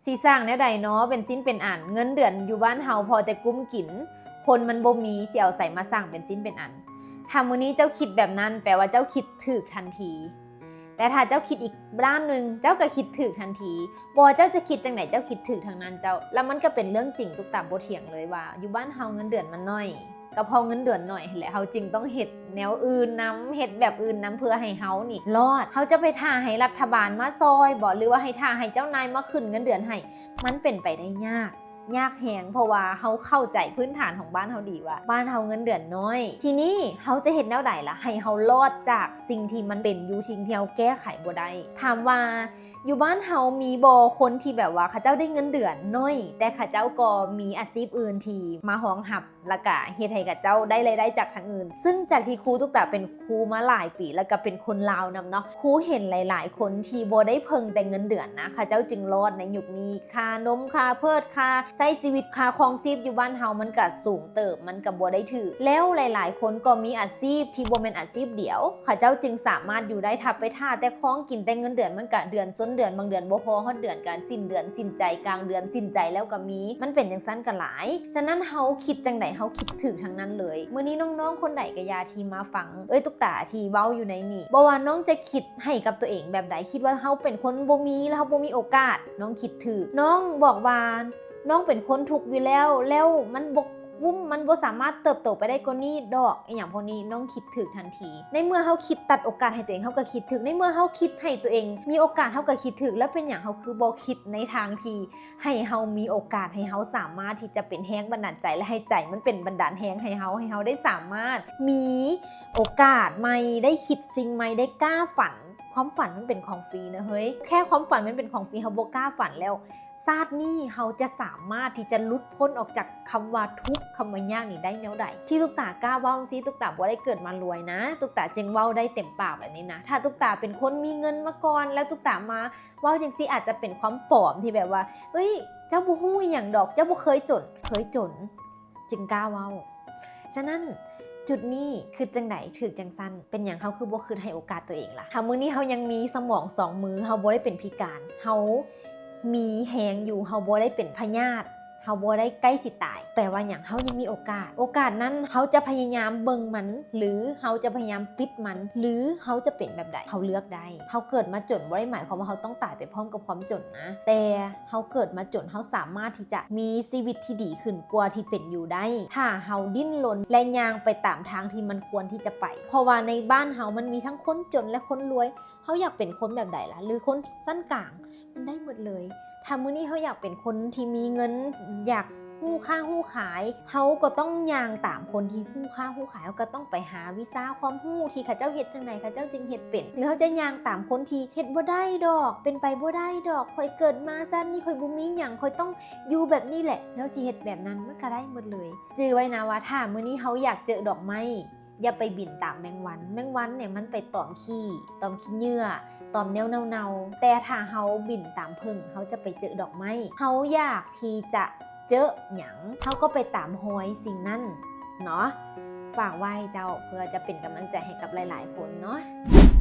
ຊິສ້າງແນວໃດນໍເປັນຊິ້ນເປັນອັນ? ເງິນເດືອນຢູ່ບ້ານເຮົາພໍແຕ່ກຸ້ມກິນ, ຄົນມັນບໍ່ມີ ຊິເອົາໃສມາສ້າງເປັນຊິ້ນເປັນອັນ? ຖ້າມື້ນີ້ເຈົ້າຄິດແບບນັ້ນ ແປວ່າເຈົ້າຄິດຖືກທັນທີ. ແຕ່ຖ້າເຈົ້າຄິດອີກດ້ານໜຶ່ງ ເຈົ້າກໍຄິດຖືກທັນທີ. ບໍ່ວ່າເຈົ້າຈະຄິດຈັ່ງໃດ ເຈົ້າຄິດຖືກທັງນັ້ນເຈົ້າ. ແລ້ວມັນກໍເປັນເລື່ອງຈິງ ຕຸກຕາບໍ່ຖຽງເລີຍວ່າ ຢູ່ບ້ານເຮົາເງິນເດືອນມັນໜ້ອຍ. ກໍເພາະເງິນເດືອນໜ້ອຍຫັ້ນແຫຼະ ເຮົາຈຶ່ງຕ້ອງເຮັດແນວອື່ນນຳ ເຮັດແບບອື່ນນຳ ເພື່ອໃຫ້ເຮົານີ້ລອດ. ເຮົາຈະໄປຖ້າໃຫ້ລັດຖະບານມາຊ່ອຍບໍ ຫຼືວ່າໃຫ້ຖ້າໃຫ້ເຈົ້ານາຍມາຂຶ້ນເງິນເດືອນໃຫ້? ມັນເປັນໄປໄດ້ຍາກ, ຍາກແຮງ ເພາະວ່າເຮົາເຂົ້າໃຈພື້ນຖານຂອງບ້ານເຮົາດີວ່າ ບ້ານເຮົາເງິນເດືອນໜ້ອຍ. ທີນີ້ເຮົາຈະເຮັດແນວໃດລະ ໃຫ້ເຮົາລອດຈາກສິ່ງທີ່ມັນເປັນຢູ່ ສິ່ງທີ່ເຮົາແກ້ໄຂບໍ່ໄດ້? ຖາມວ່າຢູ່ບ້ານເຮົາມີບໍ່ຄົນທີ່ແບບວ່າເຂົາເຈົ້າໄດ້ເງິນເດືອນໜ້ອຍ ແຕ່ເຂົາເຈົ້າກໍມີອາຊີບອື່ນທີ່ມາຮອງຮັບ ແລ້ວກະເຮັດໃຫ້ເຂົາເຈົ້າໄດ້ລາຍໄດ້ຈາກທາງອື່ນ. ຊຶ່ງຈາກທີ່ຄູຕຸກຕາເປັນຄູມາຫຼາຍປີ ແລ້ວກະເປັນຄົນລາວນຳເນາະ, ຄູເຫັນຫຼາຍໆຄົນທີ່ບໍ່ໄດ້ເພິ່ງແຕ່ເງິນເດືອນນະ ເຂົາເຈົ້າຈຶ່ງລອດໃນຍຸກນີ້. ຄ່ານົມ ຄ່າເພີດ ຄ່າໃຊ້ຊີວິດ ຄ່າຄອງຊີບຢູ່ບ້ານເຮົາມັນກະສູງເຕີບ, ມັນກະບໍ່ໄດ້ຖືກ. ແລ້ວຫຼາຍໆຄົນກໍມີອາຊີບທີ່ບໍ່ແມ່ນອາຊີບດຽວ, ເຂົາເຈົ້າຈຶ່ງສາມາດຢູ່ໄດ້. ຖ້າໄປຖ້າແຕ່ຄອງກິນແຕ່ເງິນເດືອນ ມັນກະເດືອນຊົນເດືອນ, ບາງເດືອນບໍ່ພໍຮອດເດືອນ, ກະສິ້ນເດືອນສິ້ນໃຈ, ກາງເດືອນສິ້ນໃຈແລ້ວກະມີ. ມັນເປັນຈັ່ງຊັ້ນກະຫຼາຍ. ສະນັ້ນເຮົາຄິດຈັ່ງໃດ ເຮົາຄິດຖືກທັງນັ້ນເລີຍ. ມື້ນີ້ນ້ອງໆຄົນໃດກະຢ່າທີ່ມາຟັງເອີຍຕຸກຕາທີ່ເວົ້າຢູ່ໃນນີ້ ບໍ່ວ່ານ້ອງຈະຄິດໃຫ້ກັບຕົວເອງແບບໃດ, ຄິດວ່າເຮົາເປັນຄົນບໍ່ມີ ແລ້ວເຮົາບໍ່ມີໂອກາດ, ນ້ອງຄິດຖືກ. ນ້ອງບອກວ່ານ້ອງເປັນຄົນທຸກຢູ່ແລ້ວ ແລ້ວມັນບໍ່ກຸ້ມ, ມັນບໍ່ສາມາດເຕີບໂຕໄປໄດ້ກວ່ານີ້ດອກ ອີ່ຫຍັງພວກນີ້ ນ້ອງຄິດຖືກທັນທີ. ໃນເມື່ອເຮົາຄິດຕັດໂອກາດໃຫ້ຕົວເອງ ເຮົາກະຄິດຖືກ. ໃນເມື່ອເຮົາຄິດໃຫ້ຕົວເອງມີໂອກາດ ເຮົາກະຄິດຖືກ. ແລ້ວເປັນຫຍັງເຮົາຄືບໍ່ຄິດໃນທາງທີ່ ໃຫ້ເຮົາມີໂອກາດ ໃຫ້ເຮົາສາມາດທີ່ຈະເປັນແຮງບັນດານໃຈ ແລະ ໃຫ້ໃຈມັນເປັນບັນດານແຮງໃຫ້ເຮົາ ໃຫ້ເຮົາໄດ້ສາມາດມີໂອກາດໃໝ່, ໄດ້ຄິດສິ່ງໃໝ່, ໄດ້ກ້າຝັນ. ຄວາມຝັນມັນເປັນຂອງຟຣີນະເຮີ້ຍ, ແຄ່ຄວາມຝັນມັນເປັນຂອງຟຣີ ເຮົາບໍ່ກ້າຝັນແລ້ວ ຊາດນີ້ເຮົາຈະສາມາດທີ່ຈະຫຼຸດພົ້ນອອກຈາກຄຳວ່າທຸກ, ຄຳວ່າຍາກນີ້ໄດ້ແນວໃດ? ທີ່ຕຸກຕາກ້າເວົ້າຈັ່ງຊີ້ ຕຸກຕາບໍ່ໄດ້ເກີດມາລວຍນະ, ຕຸກຕາຈຶ່ງເວົ້າໄດ້ເຕັມປາກແບບນີ້ນະ. ຖ້າຕຸກຕາເປັນຄົນມີເງິນມາກ່ອນ ແລ້ວຕຸກຕາມາ ເວົ້າຈັ່ງຊີ້ອາດຈະເປັນຄວາມປອມທີ່ແບບວ່າ ເອີຍ ເຈົ້າບໍ່ຮູ້ອີ່ຫຍັງດອກ, ເຈົ້າບໍ່ເຄີຍຈົນ. ເຄີຍຈົນຈຶ່ງກ້າເວົ້າ. ສະນັ້ນ ຈຸດນີ້ຄິດຈັ່ງໃດ ຖືກຈັ່ງຊັ້ນ. ເປັນຫຍັງເຮົາຄືບໍ່ຄິດໃຫ້ໂອກາດຕົວເອງລະ? ຖ້າມື້ນີ້ເຮົາຍັງມີສະໝອງສອງມື, ເຮົາບໍ່ໄດ້ເປັນພິການ, ເຮົາມີແຮງຢູ່, ເຮົາບໍ່ໄດ້ເປັນພະຍາດ, ເຮົາບໍ່ໄດ້ໃກ້ຊິຕາຍ, ແປວ່າຫຍັງ? ເຮົາຍັງມີໂອກາດ. ໂອກາດນັ້ນເຮົາຈະພະຍາຍາມເບິ່ງມັນ ຫຼື ເຮົາຈະພະຍາຍາມປິດມັນ ຫຼື ເຮົາຈະເປັນແບບໃດ? ເຮົາເລືອກໄດ້. ເຮົາເກີດມາຈົນບໍ່ໄດ້ໝາຍຄວາມວ່າເຮົາຕ້ອງຕາຍໄປພ້ອມກັບຄວາມຈົນນະ, ແຕ່ເຮົາເກີດມາຈົນ ເຮົາສາມາດທີ່ຈະມີຊີວິດທີ່ດີຂຶ້ນກວ່າທີ່ເປັນຢູ່ໄດ້ ຖ້າເຮົາດີ້ນລົນ ແລະ ຍ່າງໄປຕາມທາງທີ່ມັນຄວນທີ່ຈະໄປ. ເພາະວ່າໃນບ້ານເຮົາມັນມີທັງຄົນຈົນ ແລະ ຄົນລວຍ. ເຮົາຢາກເປັນຄົນແບບໃດລະ? ຫຼື ຄົນຊັ້ນກາງ? ມັນໄດ້ໝົດເລີຍ. ຖ້າມື້ນີ້ເຮົາຢາກເປັນຄົນທີ່ມີເງິນ, ຢາກຮູ້ຄ້າຮູ້ຂາຍ, ເຮົາກໍຕ້ອງຍ່າງຕາມຄົນທີ່ຮູ້ຄ້າຮູ້ຂາຍ, ເຮົາກໍຕ້ອງໄປຫາວິຊາຄວາມຮູ້ທີ່ເຂົາເຈົ້າເຮັດຈັ່ງໃດ ເຂົາເຈົ້າຈຶ່ງເຮັດເປັນ. ຫຼື ເຮົາຈະຍ່າງຕາມຄົນທີ່ເຮັດບໍ່ໄດ້ດອກ, ເປັນໄປບໍ່ໄດ້ດອກ, ຂ້ອຍເກີດມາຊາດນີ້ຂ້ອຍບໍ່ມີຫຍັງ, ຂ້ອຍຕ້ອງຢູ່ແບບນີ້ແຫຼະ, ແລ້ວຊິເຮັດແບບນັ້ນ, ມັນກໍໄດ້ໝົດເລີຍ. ຈື່ໄວ້ນະວ່າ ຖ້າມື້ນີ້ເຮົາຢາກເຈີດອກໄມ້, ຢ່າໄປບິນຕາມແມງວັນ. ແມງວັນນີ້ມັນໄປຕອມຂີ້, ຕອມຂີ້ເຫຍື້ອ, ຕອມແນວເນົ່າໆ. ແຕ່ຖ້າເຮົາບິນຕາມເຜິ້ງ, ເຮົາຈະໄປເຈີດອກໄມ້. ເຮົາຢາກທີ່ຈະເຈີຫຍັງ, ເຮົາກໍໄປຕາມຮອຍສິ່ງນັ້ນເນາະ. ຝາກໄວ້ເຈົ້າ, ເພື່ອຈະເປັນກຳລັງໃຈໃຫ້ກັບຫຼາຍໆຄົນເນາະ.